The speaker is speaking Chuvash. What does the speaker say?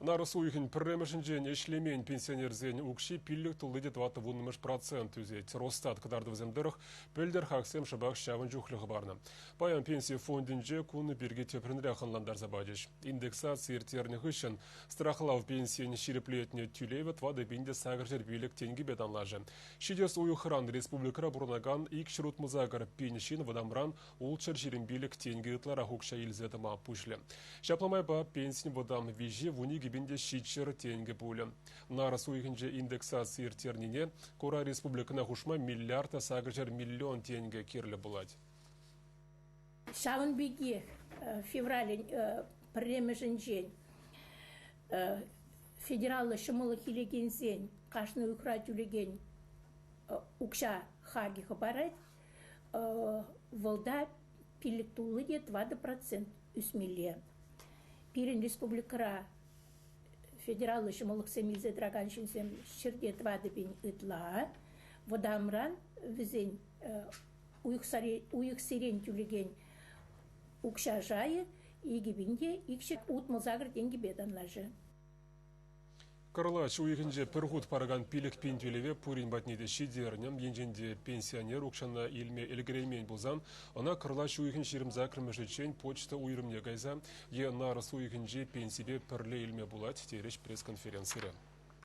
Нарӑс уйӑхӗн пӗрремӗшӗнчен ӗҫлемен пенсионерсен укҫи пиллӗк тулли те тӑваттӑ вуннӑмӗш процент ӳсет. Росстат кӑтартӑвӗсем тӑрӑх, пӗлтӗр хаксем шӑпах ҫавӑн чухлӗ хӑпарнӑ. Паян Пенси фондӗнче кун пирки тӗплӗнрех ӑнлантарса пачӗҫ. Индексаци ирттернӗ хыҫҫӑн страхлав пенсийӗн ҫирӗплетнӗ тӳлевӗ 4805 тенкӗпе танлашӗ. Ҫитес уйӑхран республикӑра пурӑнакан 268 пин ҫын вӑтамран 625 тенкӗ ытларах укҫа илсе тӑма пуҫлӗ. Ҫапла майпа пенсин вӑтам виҫи 12 700 тенкӗ пулӗ. Нарӑс уйӑхӗнче индексаци ирттернине кура республикӑна хушма миллиард та 800 миллион тенкӗ кирлӗ пулать. Ҫавӑн пекех февралӗн пӗрремӗшӗнчен федераллӑ ҫӑмӑллӑх илекенсен кашни уйӑхра тӳлекен укҫа хакӗ хӑпарать. Вӑлта пилӗк тулли те 4% ӳсмелле. Пирӗн республикӑра федераллӑ ҫӑмӑллӑхсем илсе тӑракан ҫынсем ҫӗрте 4 000 ытла. Вӑтамран вӗсен уйӑхсерен тӳлекен укҫа шайӗ 2268 тенкӗпе танлашӗ. Кӑрлач уйӑхӗнче пӗр хут паракан 5000 тӳлеве пурин патне те ҫитернӗ. Енчен те пенсионер укҫана илме ӗлкӗреймен пулсан, ӑна кӑрлач уйӑхӗн 28-мӗшӗччен почта уйрӑмне кайса е нарӑс уйӑхӗнче пенсипе пӗрле илме пулать, терӗҫ пресс-конференцире.